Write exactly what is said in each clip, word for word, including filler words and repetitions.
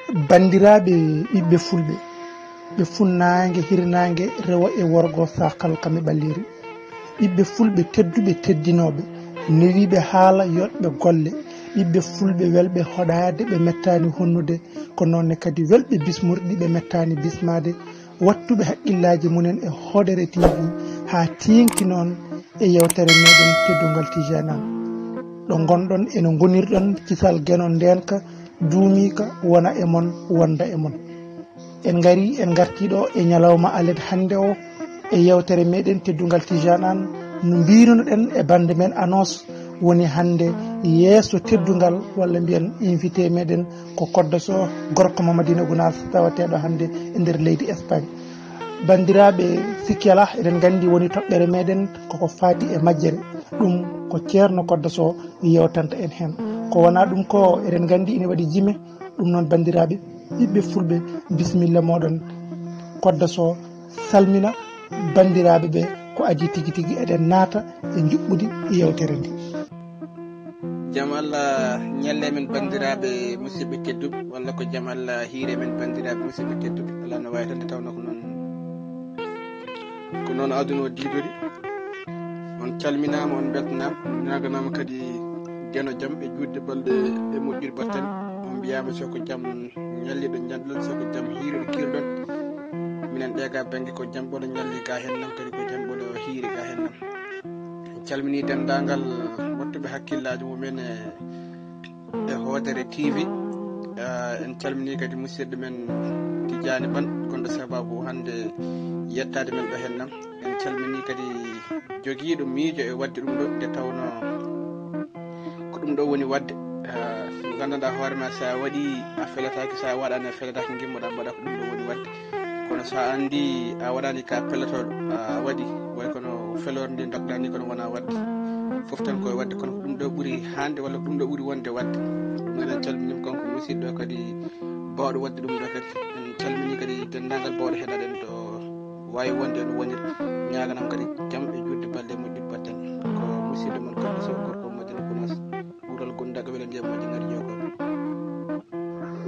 Banndiraaɓe ɓiɓɓe fulɓe, ɓe funnaange hirnaange, rewo e worgo, saakal kam e ɓaleeri. Ɓiɓɓe fulɓe tedduɓe teddinooɓe, newiiɓe haala, yoɗɓe golle. Ɓiɓɓe fulɓe welɓe hoɗaade, ɓe mettaani honnude, ko noon ne kadi welɓe bismorɗi, ɓe mettaani bismaade. Wattuɓe haqqillaaji mumen e Hoodere T V, haa teeŋti noon e yeewtere meɗen teddungal Tijaanan. Ɗo ngonɗon ene ngonirɗon kisal Geno ndeenka, duumiika, wona e mon, wonda e mon. En ngari, en ngartii ɗo e ñalawma alet hannde o e yeewtere meɗen teddungal Tijaanan. No mbiirunoɗen e bannde men annonce, woni hannde yeeso teddungal, walla mbiyen invité meɗen ko Koddo Sow, gorko mo Madina Gunaas, tawateeɗo hannde e nder leydi Espagne. Banndiraaɓe, sikki alaa, eɗen nganndi woni toɓɓere meɗen koko faati e majjere. Ɗum ko Ceerno Koddo Sow yewtanta en heen. Ko wonaa ɗum ko, eɗen nganndi ina waɗi jime. Ɗum noon, banndiraaɓe, ɓiɓɓe fulɓe, bisimilla mooɗon. Koddo Sow salmina banndiraaɓe ɓe, ko adii tigi tigi eɗen naata e njuɓɓudi yeewtere nde. Jam Allah ñalle men, banndiraaɓe musidɓe tedduɓe, walla ko jam Allah hiire men, banndiraaɓe musidɓe tedduɓe. Allah no waawi tan, nde tawnoo ko noon, ko noon aduna o diidori. On calminaama, on mbeltanaama, on ñaaganaama kadi Geno jam e juutde balɗe e moƴƴude battane. On mbiyaama so ko jam ñalliɗo ñalɗon, so ko jam hiiruɗo kiiruɗon. Minen ɗe ga bannge ko jam ɓolo ñalli ga heen nam, kadi ko jam ɓolo hiiri ga heen nam. En calminii denndaangal wattuɓe hakkillaaji mumen e, e Hoodere T V. Ah, en calminii kadi musidɗo men Tijaani Ban, gonɗo sababu hannde yettaade men ɗo heen nam. En calminii kadi jogiiɗo miijo e waɗde ɗum ɗo, nde tawnoo ko ɗum ɗo woni waɗde. Ah, nganndanɗaa hoore ma, so a waɗii a felataaki, so a waɗaani a felataaki, ngimmoɗaa mbaɗa ko ɗum ɗo woni waɗde. Kono so a anndi a waɗaani ka pelotooɗo, a waɗi, way kono feloore nde ndokɗaa ni, kono wonaa waɗde. Fof tan koye waɗde, kono ko ɗum ɗo ɓuri hannde walla ko ɗum ɗo ɓuri wonde waɗde. Ɗum eɗen calminii kanko musidɗo kadi baawɗo waɗde ɗum ɗo kadi. En calminii kadi denndaangal baawɗo heɗaɗen to waawi wonde no woniri. Ñaaganam kadi jam e juutde balɗe moƴƴude batten. Ko musidɗo mon Koddo Sow, gorko Madina Gunaas, wural Gunda, ko wela ndiyam moƴƴi ngari jogo.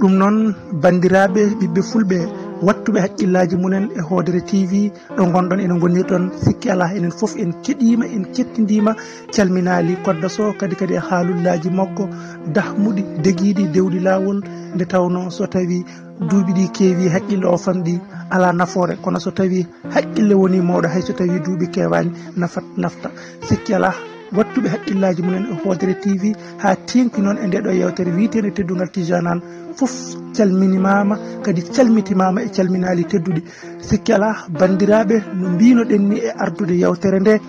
Ɗum noon, banndiraaɓe, ɓiɓɓe fulɓe, wattuɓe hakkillaaji mumen e Hoodere T V, ɗo ngonɗon ene ngonirɗon, sikki alaa, enen fof en keɗiima, en kettindiima, calminaali Koddo Sow, kadi, kadi e haalullaaji makko, dahmuɗi, degiiɗi, dewɗi laawol, nde tawnoo so tawii duuɓi ɗi keewi, hakkille o famɗi, alaa nafoore, kono so tawii hakkille woni mawɗo, hay so tawii duuɓi keewaani, nafat, nafta. Sikki alaa, wattuɓe hakkillaaji mumen e Hoodere T V, haa teeŋti noon e ndee ɗo yeewtere wiyeteende Teddungal Tijaanan, fof calminimaama, kadi calmitimaama e calminaali tedduɗi. Sikki alaa, banndiraaɓe, no mbiinoɗen ni e ardude yeewtere nde,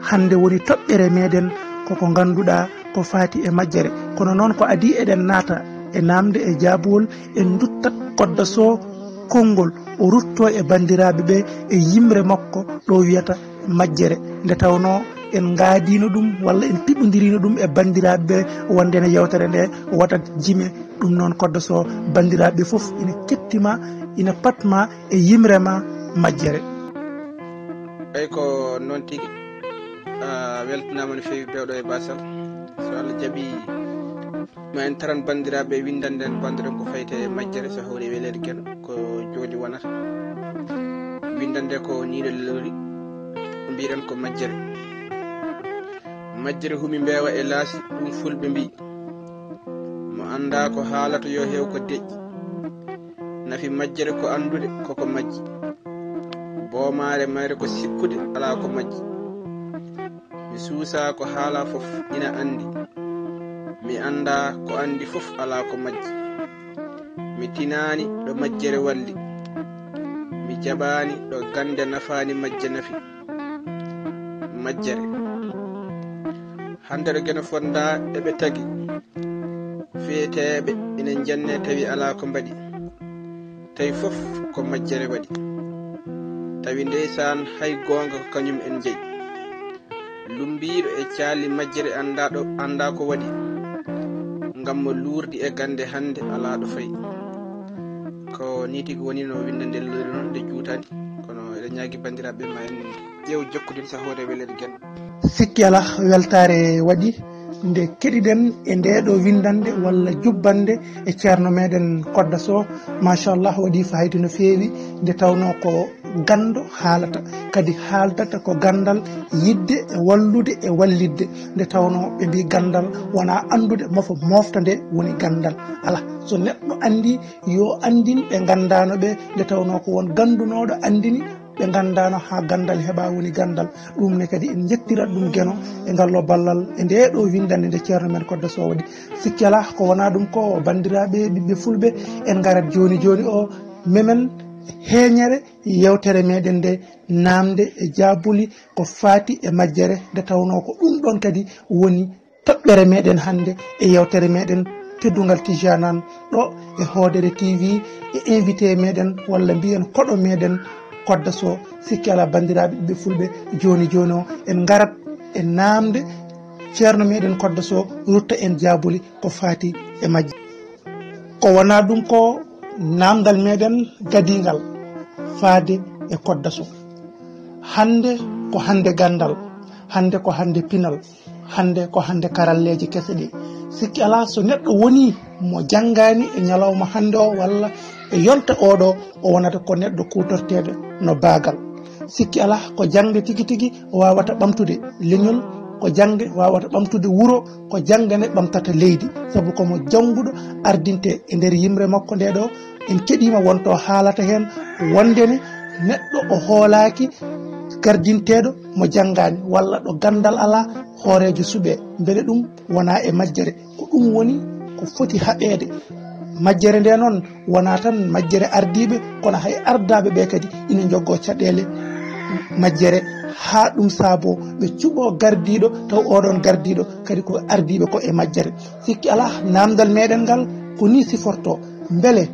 hannde woni toɓɓere meɗen, koko ngannduɗaa ko faati e majjere. Kono noon, ko adii eɗen naata e naamnde e jaabuwol, en nduttat Koddo Sow konngol, o ruttoo e banndiraaɓe ɓe e yimre makko ɗo wiyata majjere. Nde tawnoo en ngaadiino ɗum walla en piɓondirino ɗum e banndiraaɓe ɓe wonde ene yeewtere nde, waɗat jime. Ɗum noon, Koddo Sow, banndiraaɓe fof ina kettima, ina patma e yimre ma majjere. Eyi, ko noon tigi. A weltanaama no feewi, beewɗo e baasal. So Allah jaɓi, ma en taran banndiraaɓe winndannde nden, banndiren ko fayti e majjere, so hawri e weleede Geno, ko jooni wonata. Winndannde ko nii ɗo lori, mbiɗen ko majjere. Majjere humi mbeewa e laasi, ɗum fulɓe mbii. Mo anndaa ko haalata yo heew ko deƴƴi. Nafi majjere ko anndude koko majji. Boomaare mayre ko sikkude alaa ko majji. Mi suusaa ko haalaa fof ina anndi. Mi anndaa ko anndi fof alaa ko majji. Mi tinaani ɗo majjere walli. Mi jaɓaani ɗo gannde nafaani majje nafi. Majjere. Hannde ɗo Geno Fonda eɓe tagi. Feeteeɓe ina njenne tawi alaa ko mbaɗi. Tawi fof ko majjere waɗi. Tawi ndeysaan hay goonga ko kañum en njeyi. Lummbiiɗo e caali majjere anndaa ɗo, anndaa ko waɗi. Ngam mo luurdi e gannde hannde alaa ɗo fayi. Ko nii tigi woni no winnde nde lori noon, nde juutaani. Kono eɗen ñaagi banndiraaɓe ma en ƴeew jokkodiral so hawri e weleede Geno. Sikki alaa, weltaare waɗi. Nde keɗiɗen e ndee ɗoo winndannde walla jubbannde e ceerno meɗen Kodda Sow, machallah, waɗi fayida no feewi, nde tawnoo ko ganndo haalata, kadi haaldata ko ganndal yiɗde e wallude e wallitde, nde tawnoo ɓe mbii ganndal wonaa anndude, mofo moofta nde woni ganndal. Alaa, so neɗɗo anndii, yo anndin ɓe nganndaano ɓe, nde tawnoo ko won ganndunooɗo anndini, ɓe nganndaano haa ganndal heɓa woni ganndal. Ɗum ne kadi en njettirat ɗum Geno e ngal ɗo ballal e ndee ɗoo winndannde nde ceerno men Kodda Sow waɗi. Sikki alaa ko wonaa ɗum ko, banndiraaɓe ɓiɓɓe fulɓe, en ngarat jooni jooni o memen heeñere yeewtere meɗen nde, naamnde e jaabuli ko faati e majjere, nde tawnoo ko ɗum ɗoon kadi woni toɓɓere meɗen hannde e yeewtere meɗen teddungal Tijaanan ɗo e Hoodere T V e invité meɗen walla mbiyen koɗo meɗen Kodda Sow. Sikki alaa, banndiraaɓe ɓiɓɓe fulɓe, jooni jooni o en ngarat e naamnde ceerno meɗen Kodda Sow, rutta en jaabuli ko faati e majje. Ko wonaa ɗum ko naamndal meɗen gadiingal faade e Kodda Sow. Hannde ko hannde ganndal, hannde ko hannde pinal, hannde ko hannde karalleeje kese ɗe. Sikki alaa, so neɗɗo wonii mo janngaani e ñalawma hannde o walla e yonta oɗo, o wonata ko neɗɗo kuutorteeɗo no baagal. Sikki alaa, ko jaŋde tigi tigi waawata ɓamtude leñol, ko jaŋde waawata ɓamtude wuro, ko jaŋde ne ɓamtata leydi. Sabu ko mo jannguɗo ardinte e nder yimre makko nde ɗo, en keɗiima wonto haalata heen wonde ne neɗɗo o hoolaaki gardinteeɗo mo janngaani walla ɗo ganndal alaa, hooreejo suɓee. Mbele ɗum wonaa e majjere? Ko ɗum woni ko foti haɓeede. Majjere nde noon wonaa tan majjere ardiiɓe, kono hay ardaaɓe ɓe kadi ina njogoo caɗeele majjere, haa ɗum saaboo ɓe cuɓoo gardiiɗo, taw oɗon gardiiɗo kadi ko ardiiɓe ko e majjere. Sikki alaa, naamndal meɗen ngal ko nii sifortoo. Mbele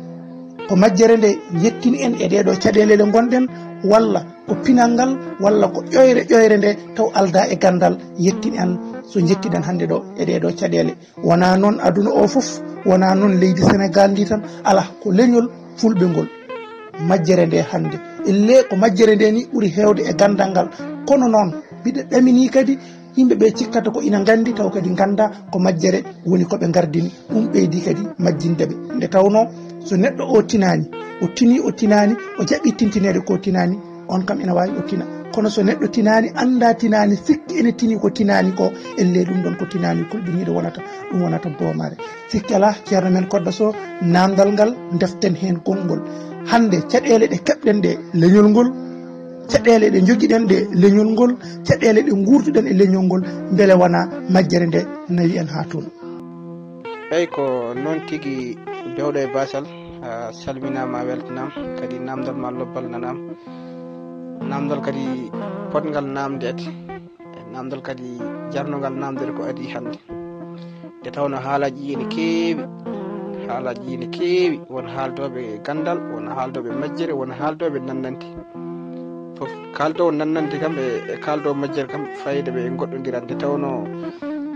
ko majjere nde yettini en e ɗee ɗoo caɗeele ɗe ngonɗen, walla ko pinal ngal, walla ko ƴoyre ƴoyre nde taw aldaa e ganndal yettini en, so njettiɗen hannde ɗo e ɗee ɗoo caɗeele? Wonaa noon aduna o fof, wonaa noon leydi Senegaal ndi tan, alaa, ko leñol fulɓe ngol. Majjere nde hannde, ellee ko majjere nde ni ɓuri heewde e ganndal ngal, kono noon mbiɗa ɗaminii kadi yimɓe ɓe cikkata ko ina nganndi taw kadi ngannda ko majjere woni ko ɓe ngardini, ɗum ɓeydi kadi majjinde ɓe. Nde tawnoo so neɗɗo o tinaani, o tinii o tinaani, o jaɓi tintineede ko tinaani, on kam ina waawi o tina. Kono so neɗɗo tinaani, annda tinaani, sikki ene tini ko tinaani ko, ellee ɗum ɗon ko tinaani kulɓiniiɗo wonata, ɗum wonata boomare. Sikki alaa, ceerno men Kodda Sow, naamndal ngal ndeften heen konngol. Hannde caɗeele ɗe keɓɗen ɗe leñol ngol, caɗeele ɗe njogiɗen ɗe leñol ngol, caɗeele ɗe nguurduɗen e leñol ngol, mbele wonaa majjere nde nawi en haa toon? Eyi, ko noon tigi, bewɗo e baasal, a salminaama, a weltanaama, kadi naamndal ma lobbal nanaama. Naamndal kadi potngal naamndeede, e naamndal kadi jarnongal naamndeede ko adii hannde. Nde tawnoo haalaaji ɗi ene keewi, haalaaji ɗi ene keewi, won haaldooɓe ganndal, won haaldooɓe majjere, won haaldooɓe nannanti. Fof kaaldoowo nannanti kam e, e kaaldoowo majjere kam, fayda ɓe ngoɗɗondirat. Nde tawnoo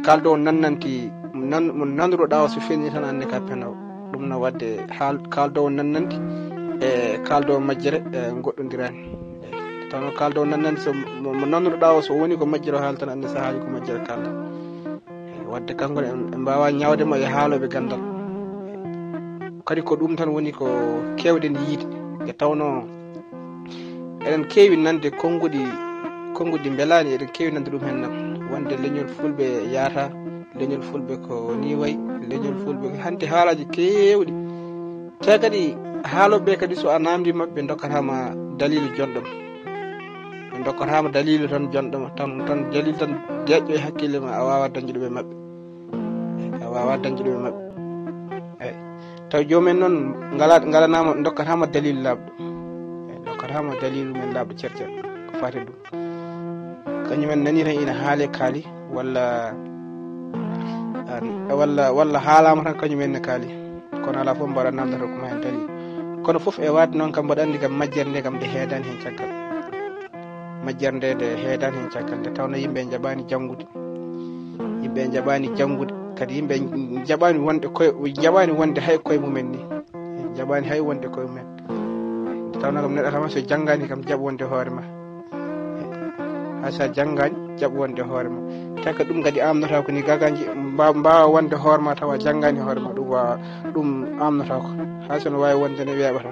kaaldoowo nannanti, nan-, mo nanruɗaa o so fenii tan, anndi ka penaw. Ɗum no waɗde haal-, kaaldoowo nannanti e kaaldoowo majjere, e, ngoɗɗondiraani. Nde tawnoo kaaldoowo nannanti, so mo, mo nanruɗaa o so woni ko majjere o haalata tan, anndi sahaaji ko majjere kaalda. E, waɗde kanko ne, en, en mbaawaa ñaawde mo e haalooɓe ganndal. Kadi ko ɗum tan woni ko keewɗen yiyde. Nde tawnoo eɗen keewi nande konnguɗi, konnguɗi mbelaani, eɗen keewi nande ɗum heen nan. Wonde leñol fulɓe yaata, leñol fulɓe ko nii wayi, leñol fulɓe ko hanti haalaaji keewɗi. Te kadi haalooɓe ɓe kadi so a naamndii maɓɓe, ɓe ndokkataama daliilu jonɗo ma. Ɓe ndokkataama daliilu tan jonɗo ma, tan, tan daliilu tan deeƴƴo e hakkille ma, a waawaa dañde ɗum e maɓɓe. A waawaa dañde ɗum e maɓɓe. Eyi. Taw joomum en noon ngala-, ngalanaama, ndokkataama daliilu laaɓɗo. Eyi, ndokkataama daliilu men laaɓɗo cer cer ko faati ɗum. Kañum en nanii tan ina haali kaali, walla, an, walla, walla haalaama tan kañum en ne kaali. Kono alaa fof mbaɗa namdata ko ma en daliilu. Kono fof e waade noon kam mbaɗa anndi kam majjere nde kam nde heedaani heen caggal. Majjere nde nde heedaani heen caggal, nde tawnoo yimɓe njaɓaani janngude. Yimɓe njaɓaani janngude, kadi yimɓe njaɓaani wonde koye, njaɓaani wonde hay koye mumen ni. Njaɓaani hay wonde koye mumen. Nde tawnoo kam neɗɗo kam so janngaani kam jaɓ wonde hoore ma. Hay so a janngaani, Jaɓ wonde hoore ma. Taka ɗum kadi amnotako ni gagaji mba-, mbawa wonde hoore ma tawa janngani hoore ma, ɗum wawa, ɗum amnotako. Hay sono wawi wonde ne weeɓata.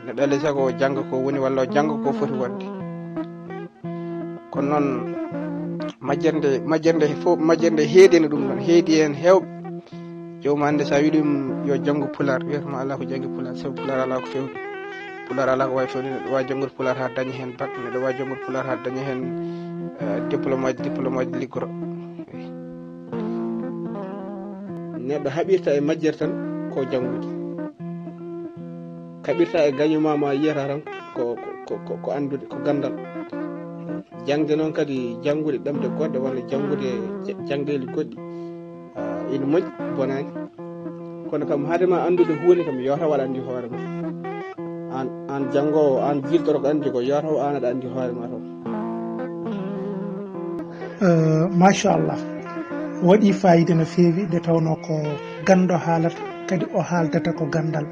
Neɗɗo alay sago o jannga ko woni walla o jannga ko foti wonde. Kono noon majjere nde, majjere nde fof, majjere nde heedi ene ɗum ɗon, heedi heen heewɓe. Joomum hannde so a wii ɗum yo janngu Pulaar, wiyata ma alaa ko janngi Pulaar, sabu Pulaar alaa ko feewni. Pulaar alaa ko waawi feewni, neɗɗo waawi janngude Pulaar haa daña heen bac, neɗɗo waawi janngude Pulaar haa daña heen, eh, diplôme aji, diplôme aji liggoro. Neɗɗo haɓirta e majjere tan ko janngude. Kaɓirta e gaño ma, ma yiyata tan ko, ko, ko, ko, ko anndude, ko ganndal. Jaŋde noon kadi, janngude ɗemɗe goɗɗe walla janngude ja-, jaŋdeeli goɗɗi, ah, ina moƴƴi, bonaani. Kono kam, hade ma anndude huunde kam, yo taw aɗa anndi hoore ma. Aan, aan janngoowo, aan jiiltoɗo ko anndi ko, yo taw aan aɗa anndi hoore ma taw. Eh, machallah. Waɗi fayida no feewi, nde tawnoo ko ganndo haalata, kadi o haaldata ko ganndal.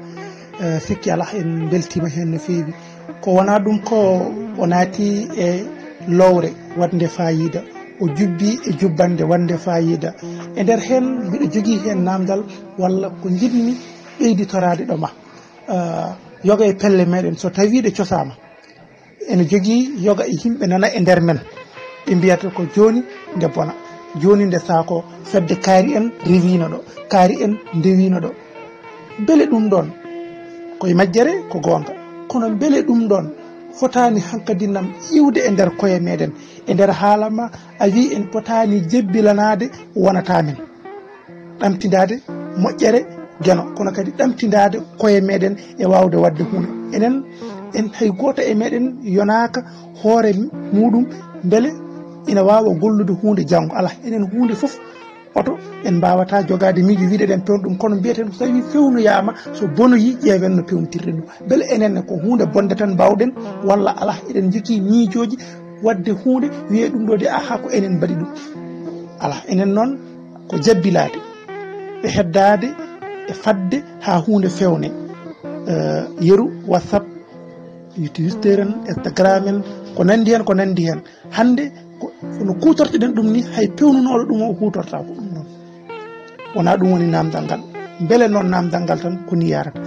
Eh, sikki alaa, en mbeltiima heen no feewi. Ko wonaa ɗum ko o naati e lowre waɗnde fayida, o jubbi e jubbannde waɗnde fayida. E nder heen, mbiɗo jogii heen naamndal walla ko njiɗmi ɓeyditoraade ɗo ma. Eh, yoga e pelle meɗen, so tawii ɗe cosaama, ene jogii yoga e yimɓe nana e nder men. Ɓe mbiyata ko jooni nde bona, jooni nde saako, fedde kaari en rewiino ɗo, kaari en ndewiino ɗo. Mbele ɗum ɗoon ko e majjere ko goonga, kono mbele ɗum ɗoon fotaani hankadi nam iwde e nder koye meɗen, e nder haala ma a wii en potaani jebbilanaade wonata men? Ɗamtindaade moƴƴere Geno, kono kadi ɗamtindaade koye meɗen e waawde waɗde huunde. Enen, en hay gooto e meɗen yonaaka hoore muɗum mbele ina waawa gollude huunde janngo. Alaa, enen huunde fof oto en mbaawata jogaade miijo wiide eɗen pewna ɗum, kono mbiyeten so tawii fewnoyaama, so bonoyi ƴeewen no pewntirde ɗum. Mbele enen ne ko huunde bonde tan mbaawɗen walla alaa, eɗen njogii miijooji waɗde huunde wiyee ɗum ɗo de, aha, ko enen mbaɗi ɗum. Alaa, enen noon ko jabbilaade e heddaade e fadde haa huunde feewne. Eh, yeru, WhatsApp, YouTube, Twitter en, Instagram en, ko nanndi heen, ko nanndi heen. Hannde ko, no kuutortoɗen ɗum ni, hay pewnunooɗo ɗum o huutortaa ko ɗum noon. Wonaa ɗum woni naamndal ngal. Mbele noon naamndal ngal tan ko ni yaarata?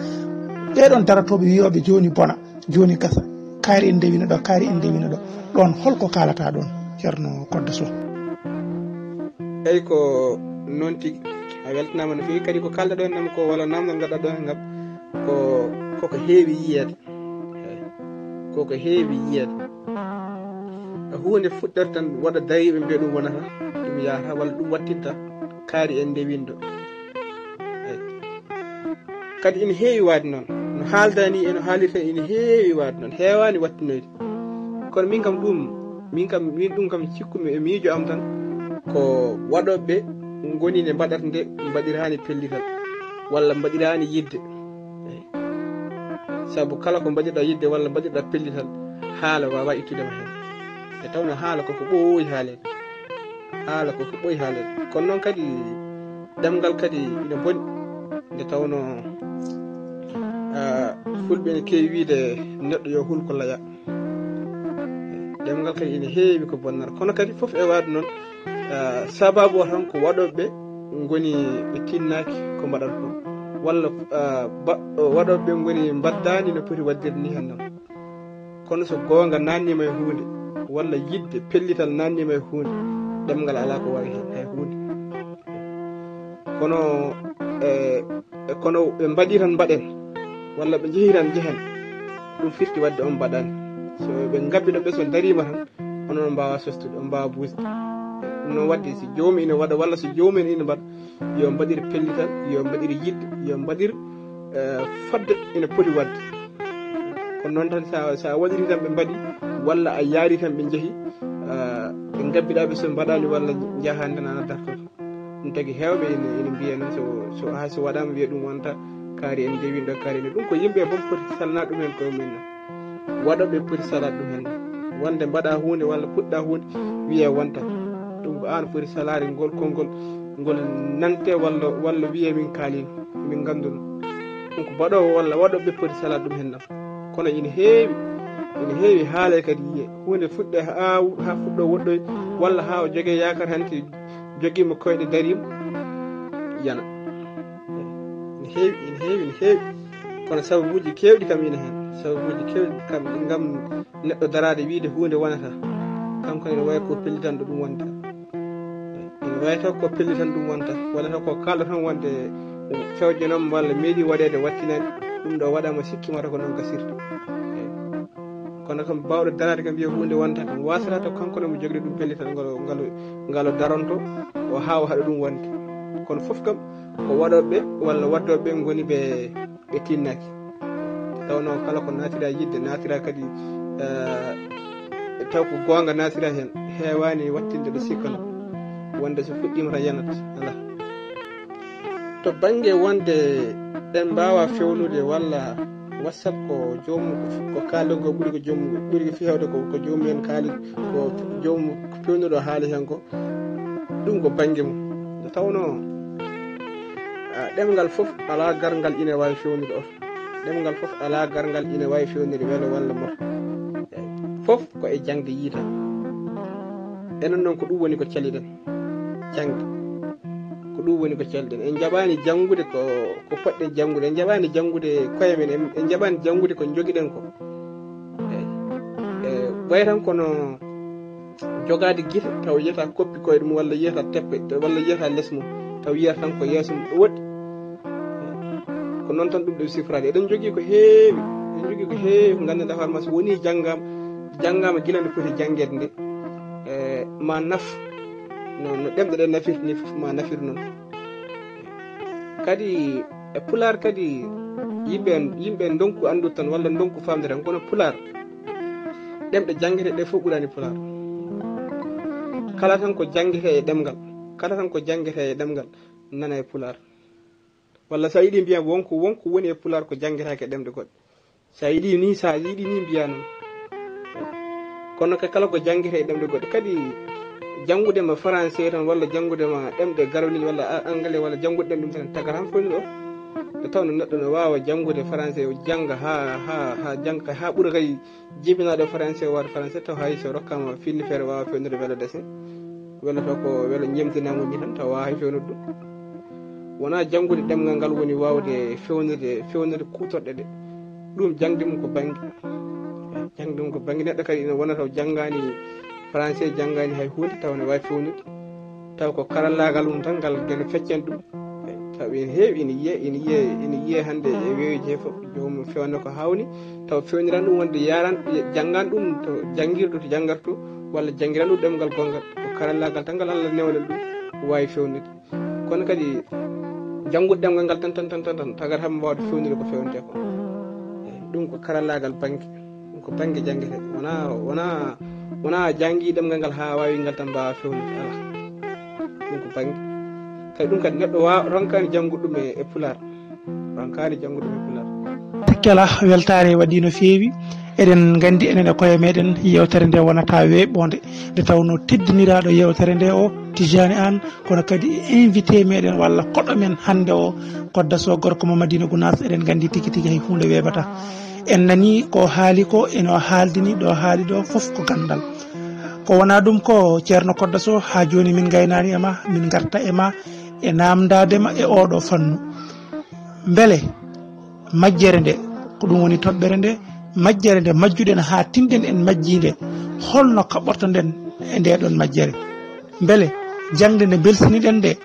Ɓee ɗoon darotooɓe wiyooɓe jooni bona, jooni gasa, kaari en ndewino ɗo, kaari en ndewino ɗo. Ɗoon holko kaalataa ɗoon, Ceerno Kodda Sow? Eyi, ko noon tigi. A weltanaama no feewi. Kadi ko kaalɗaa ɗoon nam ko walla naamndal ngal ɗaa ɗoon ngam ko, koko heewi yiyeede. Eyi. Koko heewi yiyeede. Huunde fuɗɗata tan waɗa dariiɓe mbiya ɗum wonata, ɗum yahata, walla ɗum wattinta kaari en ndewindo. Eyi. Kadi ina heewi waade noon. No haaldaa ni, eno haalirta, ina heewi waade noon. Heewaani wattinoyde. Kono min kam ɗum, min kam, min ɗum kam cikkumi e miijo am tan, ko waɗooɓe ngoni nde mbaɗata nde mbaɗiraani pellital, walla mbaɗiraani yidde. Eyi. Sabu kala ko mbaɗirɗaa yidde walla mbaɗirɗaa pellital, haala waawaa ittude ma heen. Nde tawnoo haala ko ko ɓooyi haaleede. Haala ko ko ɓooyi haaleede. Kono noon kadi, ɗemngal kadi ina boni. Nde tawnoo, ah, fulɓe ene keewi wiyde neɗɗo yo hul ko laya. Ɗemngal kadi ene heewi ko bonnata. Kono kadi fof e waade noon, ah, sabaabu o tan ko waɗooɓe ngoni ɓe tinnaaki ko mbaɗata ko. Walla, ah, ba-, waɗooɓe ngoni mbaddaani no poti waɗdirde ni heen noon. Kono so goonga naatniima e huunde, walla yidde pellital naatniima e huunde, ɗemngal alaa ko waawi heen hay huunde. Kono, e, e, kono ɓe mbaɗii tan mbaɗen, walla ɓe njehii tan njehen, ɗum firti waɗde on mbaɗaani. So ɓe ngabbi ɗo ɓe, so dariima tan, onon on mbaawa sostude, on mbaawa buusde. Ɗum noon waɗde, si joomum ina waɗa, walla so joomum en ina mbaɗa, yo mbaɗir pellital, yo mbaɗir yiɗde, yo mbaɗir, eh, fodde ina poti waɗde. Kono noon tan, sa, sa waɗiri tan ɓe mbaɗi, walla a yaari tan ɓe njehi, eh, ɓe ngabbiɗaa ɓe so mbaɗaani walla njahaani tan ana dartoto. Ɗum tagi heewɓe ina, ina mbiya noon, so, so, hay so waɗaama wiya ɗum wonta kaari en ndewindo, kaari en. Ɗum ko yimɓe fof poti salna ɗum en koye mumen noon. Waɗooɓe poti salaade ɗum heen. Wonde mbaɗa huunde walla puɗɗa huunde, wiyee wonta. Ɗum ko aan foti salaade ngol konngol, ngol nante walla, walla wiyee min kaaliino, min ngannduno. Ɗum ko mbaɗoowo walla waɗooɓe poti salaade ɗum heen ɗam. Kono ina heewi Ene heewi haalay kadi yiye. Huunde fuɗɗe haa, haa fuɗɗo woɗɗoy, walla haa o jogee yaakar hanti jogiima koyɗe dariima, yana. Ene heewi, ene heewi, ene heewi. Kono sababuuji keewɗi kam ina heen. Sababuuji keewɗi kam ngam neɗɗo daraade wiide huunde wonata. Kanko ene wayi ko pellitanɗo ɗum wonta. Ene wayi taw ko pellitan ɗum wonta. Walla taw ko kaalɗo tan wonde fewjenoom walla meeɗi waɗeede wattinani. Ɗum ɗo waɗaama sikki mata ko noon gasirta. Kono kam baawɗo daraade kam wiya huunde wonta kam waasata taw kanko ɗo mo jogde ɗum pellital ngal, ngal, ngal o daronto o haa o haɗa ɗum wonde. Kono fof kam ko waɗooɓe walla waddooɓe ngoni ɓe, ɓe tinnaki. Tawnoo kala ko naatira yidde, naatira kadi, eh, taw ko goonga naatira heen, heewaani wattinde ɗo sikkano wonde so fuɗɗiima tan yanat. Alaa. To bannge wonde en mbaawa fewnude walla WhatsApp ko joom, ko kaalirgol ɓuri ko joom, ɓuri ko fewde ko, ko joomum en kaali, ko joom fewnuɗo haali heen ko, ɗum ko bannge mum. Nde tawnoo, a, ɗemngal fof alaa garngal ina waawi fewnude oto. Ɗemngal fof alaa garngal ina waawi fewnude welo walla moto. Eey, fof ko e jaŋde yiyata. Enen noon ko ɗum woni ko caliɗen. Jaŋde. Ko ɗum woni ko caliɗen. En njaɓaani janngude ko, ko poɗɗen janngude. En njaɓaani janngude koye men. En, en njaɓaani janngude ko njogiɗen ko. Eey. E, ɓay tan kono jogaade gite, taw yiyata koppi koye ɗum, walla yiyata teppe, walla yiyata les mum, taw yiyata tan ko yeeso mum ɗo woɗɗi. Ko noon tan ɗum ɗo sifraade. Eɗen njogii ko heewi, eɗen njogii ko heewi ko nganndanɗaa hoore ma so wonii janngaama, janngaama gila nde foti janngeede nde, e, ma naf no, no ɗemɗe ɗe nafirta ni fof ma nafir noon. Kadi e Pulaar kadi yimɓe, yimɓe ndonku anndude tan walla ndonku faamde tan, kono Pulaar ɗemɗe janngete ɗe fof ɓurani Pulaar. Kala tan ko janngete e ɗemngal, kala tan ko janngete e ɗemngal nana e Pulaar. Walla so a yiɗi mbiya wonko, wonko woni e Pulaar ko janngetaake e ɗemɗe goɗɗe. So a yiɗi ni, so a yiɗi ni mbiya noon. Kono ka kala ko janngete e ɗemɗe goɗɗe. Kadi janngude ma français tan walla janngude ma ɗemɗe garwaniiɗe walla a-, anglais walla janngude ɗen ɗum tan tagata han fewndo ɗo. Nde tawnoo neɗɗo no waawa janngude français o jannga haa, haa, haa jannga haa ɓura kay jibinaaɗo français o waɗa français taw hay so rokkaama finni feere waawa fewnude welo dese. Welo taw ko welo ñemtinaango ni tan taw waawa hay fewnude ɗum. Wonaa janngude ɗemngal ngal woni waawde fewnude, fewnude kuutorɗe ɗe. Ɗum jaŋde mum ko bannge. Jaŋde mum ko bannge neɗɗo kadi ina wona taw janngaani français, janngaani hay huunde, taw ne waawi fewnude. Taw ko karallaagal mum tan ngal geno feccani ɗum. Taw ene heewi, ene yiyee, ene yiyee, ene yiyee hannde e weeyoji he fof. Joomum feewna ko hawni, taw feewniran ɗum wonde yaran, janngan ɗum to janngirɗo to janngarto, walla janngiran ɗum ɗemngal gonngal. Ko karallaagal tan ngal Allah newnani ɗum, waawi fewnude. Kono kadi janngude ɗemngal ngal tan, tan, tan, tan, tan, tagata mbo waawde fewnude ko fewnetee ko. Eey, ɗum ko karallaagal bannge, ɗum ko bannge janngete. Wonaa, wonaa, wonaa janngi ɗemngal ngal haa waawi ngal tan mbaawa fewnude. Alaa. Ɗum ko bannge. Kadi ɗum kadi neɗɗo wa-, ronkaani janngude ɗum e, e Pulaar. Ronkaani janngude ɗum e Pulaar. Sikke alaa, weltaare waɗi no feewi. Eɗen nganndi enen e koye meɗen yeewtere nde wonata weeɓoonde. Nde tawnoo teddiniraaɗo yeewtere nde o, Tijani Aan, kono kadi e invité meɗen walla koɗo men hannde o, Kodda Sow gorko mo Madina Gunaas, eɗen nganndi tigi tigi hay huunde weeɓataa. En nanii ko haali ko, ene o haaldini ɗo haali ɗo fof ko ganndal. Ko wonaa ɗum ko Ceerno Kodda Sow, haa jooni min ngaynaani e ma, min ngarta e ma, e naamndaade ma e ooɗo fannu. Mbele majjere nde, ko ɗum woni toɓɓere nde, majjere nde majjuɗen haa tinɗen en majjii nde, holno kaɓɓorto-ɗen e ndee ɗoon majjere? Mbele jaŋde nde mbelsini-ɗen nde,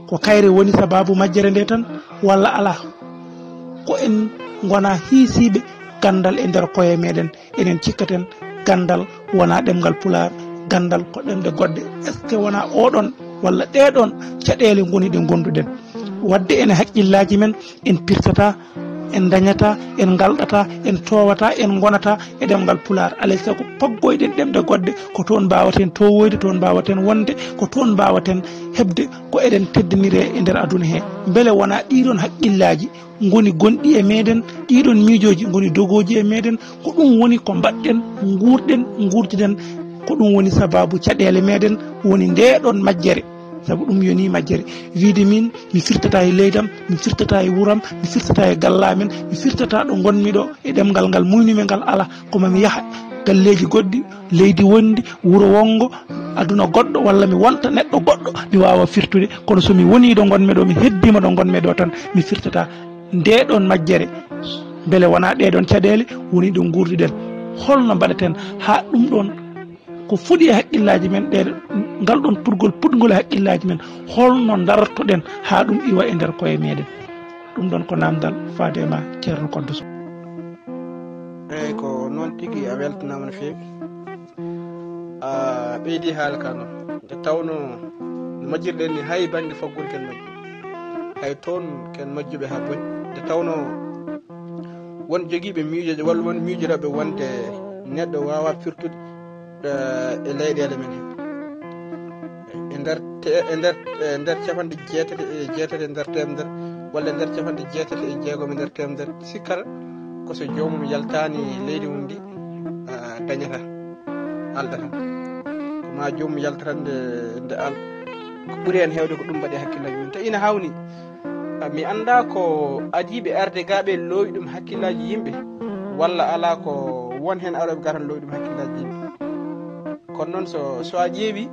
ko kayre woni sabaabu majjere nde tan, walla alaa? Ko en ngonaa hiisiiɓe ganndal e nder koye meɗen, enen cikkaten ganndal wonaa ɗemngal Pulaar, ganndal ko ɗemɗe goɗɗe. Est-ce que wonaa oɗon walla ɗeɗon caɗeele ngoni ɗe ngonnduɗen? Waɗde ene haqqillaaji men, en pirtataa, en ndañataa, en ngalɗataa, en toowataa, en ngonataa e ɗemngal Pulaar. Alay sago paggoyɗen ɗemɗe goɗɗe, ko toon mbaawaten toowoyde, toon mbaawaten wonde, ko toon mbaawaten heɓde ko eɗen teddiniree e nder aduna he. Mbele wonaa ɗiɗon haqqillaaji ngoni gonɗi e meɗen, ɗiɗon miijooji ngoni dogooji e meɗen, ko ɗum woni ko mbaɗɗen, nguurɗen, nguurdiɗen, ko ɗum woni sabaabu caɗeele meɗen, woni ndeɗon majjere. Sabu ɗum yoni majjere, wiide min mi firtata e leydam, mi firtata e wuram, mi firtata e galla amen, mi firtata ɗo ngonmi ɗo e ɗemngal ngal muynumi ngal ala, ko ma mi yaha galleeji goɗɗi, leydi wondi, wuro wongo, aduna goɗɗo, walla mi wonta neɗɗo goɗɗo, mi waawa firtude. Kono so mi woni ɗo ngonmi ɗo, mi heddima ɗo ngonmi ɗo tan, mi firtata nde ɗon majjere. Mbele wona ɗe ɗon caɗeele woni ɗo nguurdiɗen? Holno mbaɗeten haa ɗum ɗon ko fuɗi e hakkillaaji men ɗe, ngal ɗon pudgol puɗgol e hakkillaaji men, holno dartoɗen haa ɗum iwa e nder koye meɗen? Ɗum ɗon ko namdal faade e ma, Ceerno Koddo Sow. Eyyi, ko noon tigi, a weltanaama no feewi. A ɓeydi haala ka noon. Nde tawno no majjirɗen ni, hay bannge faggudu ken majju. Hay toon ken majjuɓe haa boni. Nde tawno won jogiiɓe miijoje walla won miijorooɓe wonde neɗɗo waawa firtude, eh, e leyɗeele men he. E nder te-, e nder, e nder capanɗe jeetati e jeetati e nder teemedere, walla e nder capanɗe jeetati e jeegom e nder teemedere, sikkata ko so joomum yaltaani leydi mum ndi, ah, dañata, aldata. Ko ma joomum yaltata nde, nde al-, ko ɓuri heen heewde ko ɗum mbaɗi hakkillaaji mum. Te ina hawni, ah, mi anndaa ko adiiɓe arde gaa ɓe loowi ɗum hakkillaaji yimɓe, walla alaa ko won heen arooɓe gaa tan loowi ɗum hakkillaaji yimɓe. Kono noon so, so a ƴeewi,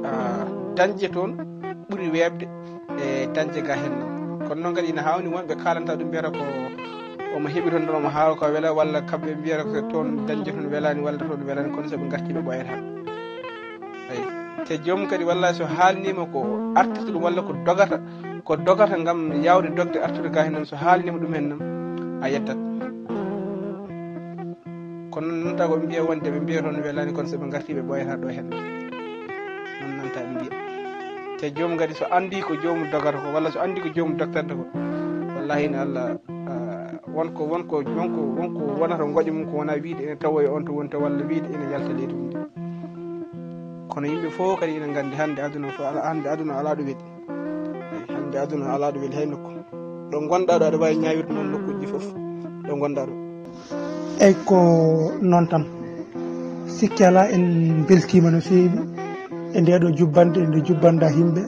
ah, dañde toon ɓuri weeɓde e dañde ga heen noon. Kono noon kadi ina hawni wonɓe kaalanta ɗum mbiyata ko omo heɓi toon, ɗon omo haala ko wela, walla kamɓe mbiyata ko toon dañde toon welaani, walla toon welaani, kono so ɓe ngarti ɓe ɓooyata. Eyi. Te joom kadi walla so haalniima ko artirta ɗum walla ko dogata, ko dogata ngam yaawde dogde artude ga heen noon, so haalniima ɗum heen noon, a yettat. Kono noon nanta ko ɓe mbiya wonde ɓe mbiya toon welaani, kono so ɓe ngarti ɓe ɓooyata ɗo heen. Noon nanta ɓe mbiya. Te joom kadi so anndi ko joomum dogata ko, walla so anndi ko joomum doktanta ko, wallahi ina Allah, ah, won ko, won ko, won ko, won ko wonata ngoƴa mum ko wona wiide ene tawoya on to woni to, walla wiide ene yalta leydi mum ndi. Kono yimɓe fof kadi ina nganndi hannde aduna fof ala, hannde aduna alaa ɗo weli. Eyi, hannde aduna alaa ɗo weli hay nokku. Ɗo ngonɗaa ɗo, aɗa waawi ñaawirde noon nokkuuji fof ɗo ngonɗaa ɗo. Eyi, ko noon tan. Sikke alaa, en mbeltiima no feewi e ndee ɗo jubbande, nde jubbanɗaa yimɓe,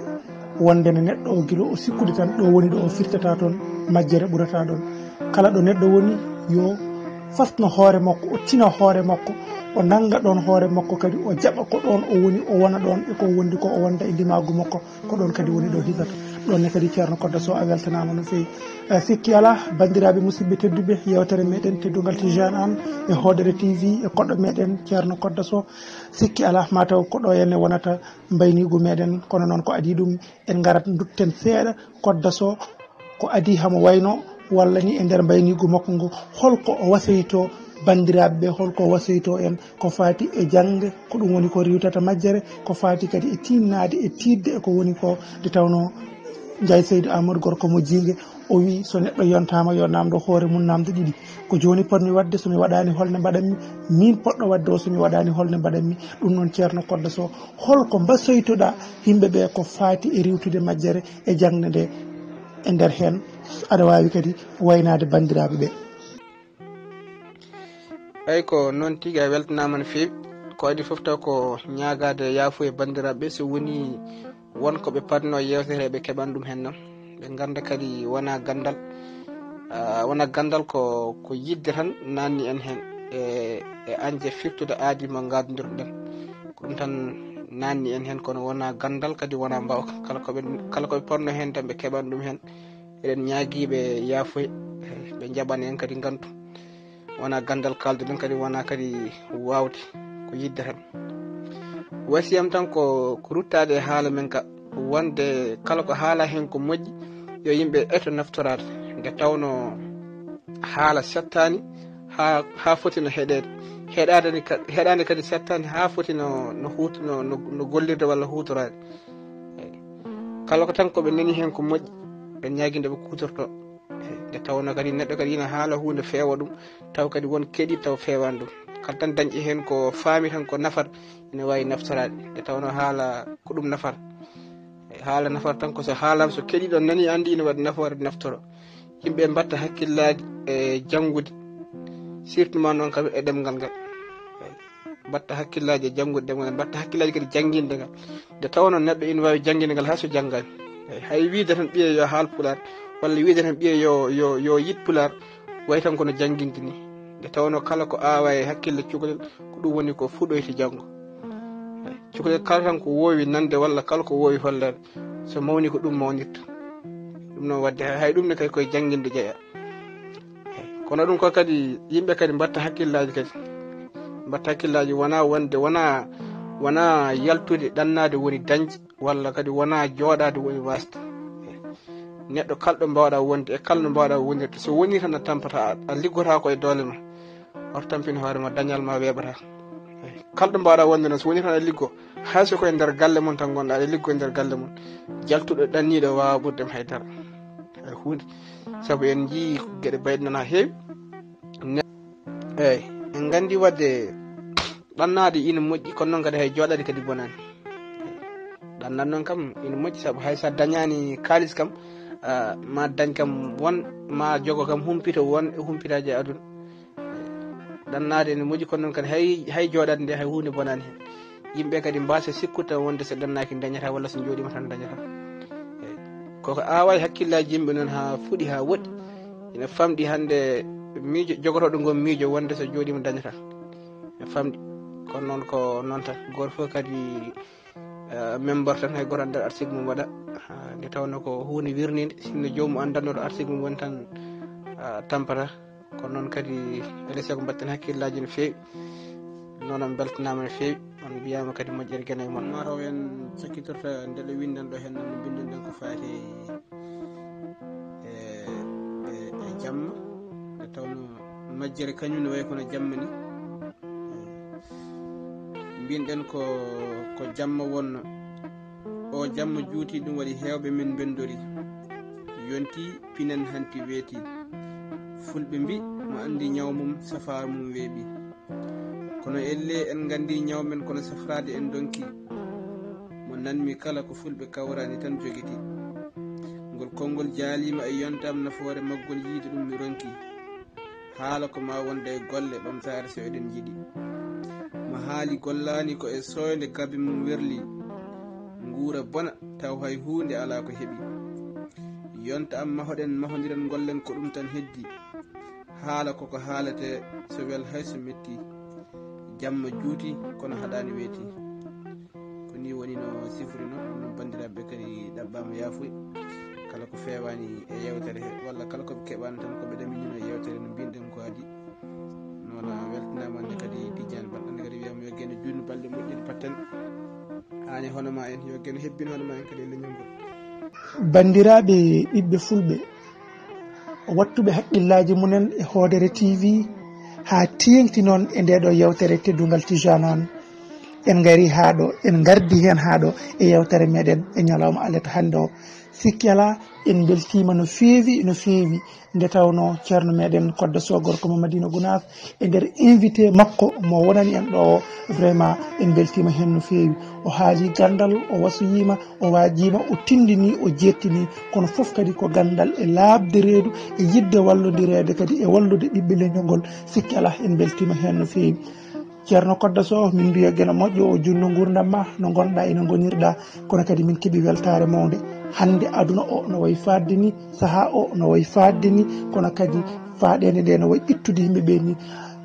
wonde ne neɗɗo o gila o sikkude tan ɗo woni ɗo o firtata toon, majjere ɓurata ɗoon. Kala ɗo neɗɗo woni, yo fasno hoore makko, o tina hoore makko, o nannga ɗoon hoore makko kadi, o jaɓa ko ɗoon o woni, o wona ɗoon e ko wondi ko o wonda e ndimaagu makko. Ko ɗoon kadi woni ɗo hisata. Ɗoon ne kadi Ceerno Kodda Sow, a weltanaama no feewi. Eh, sikki alaa, banndiraaɓe musidɓe tedduɓe, yeewtere meɗen teddungal Tijaan Aan e Hoodere T V e koɗɗo meɗen Ceerno Kodda Sow. Sikki alaa, mataw ko ɗo henne wonata mbayniigu meɗen, kono noon ko adii ɗum en ngarat ndutten seeɗa Kodda Sow ko adii hamo wayno, walla ni e nder mbayniigu makko ngu, holko o wasoyto banndiraaɓe ɓe, holko o wasoyto en ko faati e jaŋde, ko ɗum woni ko riiwtata majjere, ko faati kadi e tiinnaade e tiiɗde e ko woni ko. Nde tawnoo Njaay Seydi Aamadu, gorko mo Jiinge, o wii, so neɗɗo yontaama yo naamndo hoore mum naamndo ɗiɗi. Ko jooni potmi waɗde, so mi waɗaani holne mbaɗanmi? Miin potɗo waɗde o, so mi waɗaani holne mbaɗanmi? Ɗum noon Ceerno Kodda Sow, holko mbasoytoɗaa yimɓe ɓe ko faati e riiwtude majjere e jaŋde nde e nder heen, aɗa waawi kadi waynaade banndiraaɓe ɓe. Eyi, ko noon tigi, a weltanaama no feewi. Ko adii fof taw ko ñaagaade yaafo e banndiraaɓe ɓe, so woni won ko ɓe patnoo yeewtere ɓe keɓan ɗum heen noon. Ɓe ngannda kadi wona ganndal, ah, wona ganndal ko, ko yiɗde tan naanni en heen e, e añde firtude aadi mo ngaadondirɗen. Ko ɗum tan naanni en heen, kono wona ganndal kadi wona mbaawka. Kala ko ɓe, kala ko ɓe potnoo heen tan ɓe keɓan ɗum heen. Eɗen ñaagii ɓe yaafoy, ɓe njaɓana en kadi ngantu. Wona ganndal kaalduɗen kadi, wona kadi waawde ko yiɗde tan. Wasiyam tan ko, ko ruttaade e haala men ka, wonde kala ko haala heen ko moƴƴi, yo yimɓe eto naftoraade. Nde tawnoo haala settaani haa, haa foti no heɗeede. Heɗaade ni ka-, heɗaande kadi settaani haa foti no, no huut-, no, no, no gollirde walla huutoraade. Eey. Kala ko tan ko ɓe nani heen ko moƴƴi, ɓe ñaagii nde ɓe kuutortoo. Eey. Nde tawnoo kadi neɗɗo kadi ina haala huunde feewa ɗum, taw kadi won keɗii taw feewaani ɗum. Kala tan dañƴi heen ko faami tan ko nafata, ina waawi naftoraade. Nde tawnoo haala ko ɗum nafata. Eey, haala nafata tan ko so haalaama, so keɗiiɗo nani, anndi ina waɗi nafoore, naftoro. Yimɓe mbatta hakkillaaji e janngude, surtout ma noon kam e ɗemngal ngal. Eey. mbatta hakkillaaji e janngude ɗemngal, mbatta hakkillaaji kadi jannginde ngal. Nde tawnoo neɗɗo ina waawi janngingal haa so janngaani. Eey, hay wiide tan ɓiye yo haal pulaar, walla wiide tan ɓiye yo, yo, yo yiɗ pulaar, wayi tan kono jannginde ni. Nde tawnoo kala ko aawaa e hakkille cukalel, ko ɗum woni ko fuɗoyta janngo. Eey, cukalel kala tan ko woowi nande walla kala ko woowi holleede, so mawni ko ɗum mawnirta. Ɗum noon waɗde hay, hay ɗum ne kadi koye jannginde jeyaa. Kono ɗum ko kadi yimɓe kadi mbatta hakkillaaji kadi. Mbatta hakkillaaji wonaa wonde, wonaa, wonaa yaltude ɗannaade woni dañde, walla kadi wonaa jooɗaade woni waasde. Neɗɗo kala ɗo mbaawɗaa wonde e kala no mbaawɗaa wondirde, so wonii tan a tampataa, a, a liggotaako e doole ma. Hoto tampin hoore ma, dañal ma weeɓataa. Eey, kala ɗo mbaawɗaa wonde noon, so wonii tan aɗa liggoo, hay so ko e nder galle mon tan ngonɗaa, aɗa liggoo e nder galle mon, jaltuɗo ɗanniiɗo waawaa ɓurde ma hay dara. Hay huunde. Sabu en njiyii geɗe bayɗe noon haa heewi. Ne-, eey, en nganndi waɗde ɗannaade ina moƴƴi, kono noon kadi hay jooɗaade kadi bonaani. Ɗannaade noon kam ina moƴƴi, sabu hay so a dañaani kaalis kam, ah, ma dañ kam won, ma jogo kam humpito won e humpitaaji e aduna. Ɗannaade ene moƴƴi, kono noon kadi hay, hay jooɗaade nde hay huunde bonaani heen. Yimɓe kadi mbaasa sikkude tan wonde so ɗannaaki dañataa, walla so njooɗiima tan dañataa. Eey. Koko aawaa e hakkillaaji yimɓe noon haa fuɗi haa woɗɗi. Ina famɗi hannde miijo, jogotooɗo ngon miijo wonde so jooɗiima dañataa. Ina famɗi. Kono noon ko noon tan. Gooto fof kadi, eh, member tan hay gooto anndaa article mum waɗa. Ah, nde tawnoo ko huunde wirniinde, sinno joomum anndanno to article mum woni tan, ah, tampata. Kono noon kadi, elese ko mbaɗten hakkillaaji no feewi. Noon on mbeltanaama no feewi. On mbiyaama kadi moƴƴere geno e mon. Mataw en cakkitorta nde ɗo winndan ɗo heen, no mbinnduɗen ko faati e, e, e jamma. Nde tawnoo majjere kañum ne wayi kono jamma ni. Mbinɗen ko, ko jamma wonno. O jamma juuti, ɗum waɗi heewɓe men mbendori. Yonti pinen hanti weeti. Fulɓe mbi, mo anndi ñaw mum, safara mum weeɓi. Kono elle en nganndi ñaw men, kono safraade en donki. Mo nanmi kala ko fulɓe kawrani tan jogiti. Ngol konngol jaaliima e yontam, nafoore maggol yiide ɗum mi ronki. Haala ko ma wonde e golle ɓamtaare so eɗen njiɗi. Mo haali gollaani ko e sooynde gabe mum werli. Nguura bona taw hay huunde alaa ko heɓi. Yonta am mahoɗen mahondiren ngollen ko ɗum tan heddi. Haala koko haalete so wel hay so metti. Jamma juuti kono haɗaani weeti. Ko ni woni no sifori noon, ɗum noon banndiraaɓe kadi ɗaɓɓaama yaafuya. Kala ko feewaani e yeewtere he, walla kala ko ɓe keɓaani tan ko ɓe ɗaminino e yeewtere no mbinɗen ko adi. Noon a weltanaama, annde kadi Tijjani Ba, annde kadi wiyama yo geno juutnu balɗe moƴƴude patten. Aane hono ma en, yo geno hebbin hono ma en kadi e leñol ngol. Banndiraaɓe ɓiɓɓe fulɓe, wattuɓe haqqillaaji mumen e Hoodere T V, haa teeŋti noon e ndee ɗoo yeewtere teddungal Tijaanan. En ngarii haa ɗo, en ngardii heen haa ɗo e yeewtere meɗen e ñalawma alet hannde o. Sikki alaa, en mbeltiima no feewi, no feewi. Nde tawnoo ceerno meɗen Kodda Sow, gorko mo Madina Gunaas, e nder invité makko mo wonani en ɗo o, vraiment, en mbeltiima heen no feewi. O haali ganndal, o wasoyiima, o waajiima, o tinndini, o jettini, kono fof kadi ko ganndal e laaɓde reedu, e yiɗde wallondireede kadi e wallude ɓiɓɓe leñol ngol. Sikki alaa, en mbeltiima heen no feewi. Ceerno Kodda Sow, min mbiya geno moƴƴo, o junno nguurndam ma, no ngonɗaa ina ngonirɗaa, kono kadi min keɓi weltaare mawnde. Hannde aduna o no wayi faaɗde ni, sahaa o no wayi faaɗde ni, kono kadi faaɗeende nde no wayi ittude yimɓe ɓe ni.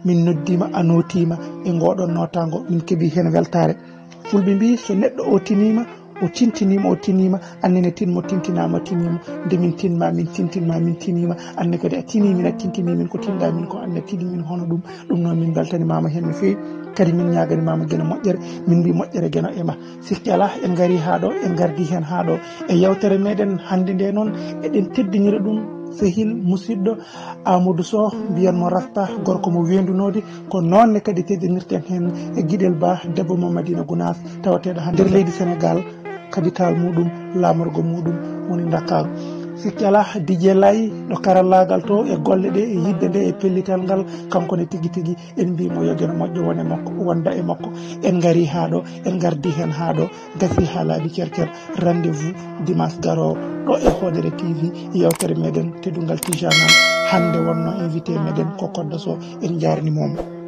Min noddiima, a nootiima e ngoɗon nootaango, min keɓi heen weltaare. Fulɓe mbii, so neɗɗo o tiniima, o tintiniima, o tiniima, anne ne tin mo tintinaama, tiniima. Nde min tinma, min tintinma, min tiniima, anne kadi a tinii min, a tintinii min, ko tinɗaa min ko, anne tini min hono ɗum. Ɗum noon min mbeltanimaama heen no feewi, kadi min ñaaganimaama geno moƴƴere, min mbii moƴƴere geno e ma. Sikki alaa, en ngarii haa ɗo, en ngardii heen haa ɗo. E yeewtere meɗen hannde nde noon, eɗen teddinira ɗum sehil musidɗo Amadou Sow, mbiyen mo Rasta, gorko mo weendunoodi. Ko noon ne kadi teddinirten heen e Giɗel Ba, debbo mo Madina Gunaas, tawateeɗo hannde nder leydi Senegaal, capital muɗum, laamorgo muɗum woni Ndakaaru. Sikki alaa, Didier Lay, ɗo karallaagal to e golle ɗe, e yiɗde nde, e pellital ngal, kanko ne tigi tigi, en mbii mo yo geno moƴƴo wone makko, wonda e makko. En ngarii haa ɗo, en ngardii heen haa ɗo, gasii haa laaɓi cer cer. Rendez-vous dimanche garoowo ɗo e Hoodere T V, yeewtere meɗen teddungal Tijaanan. Hannde wonno invité meɗen ko Kodda Sow, en njaarniima mo.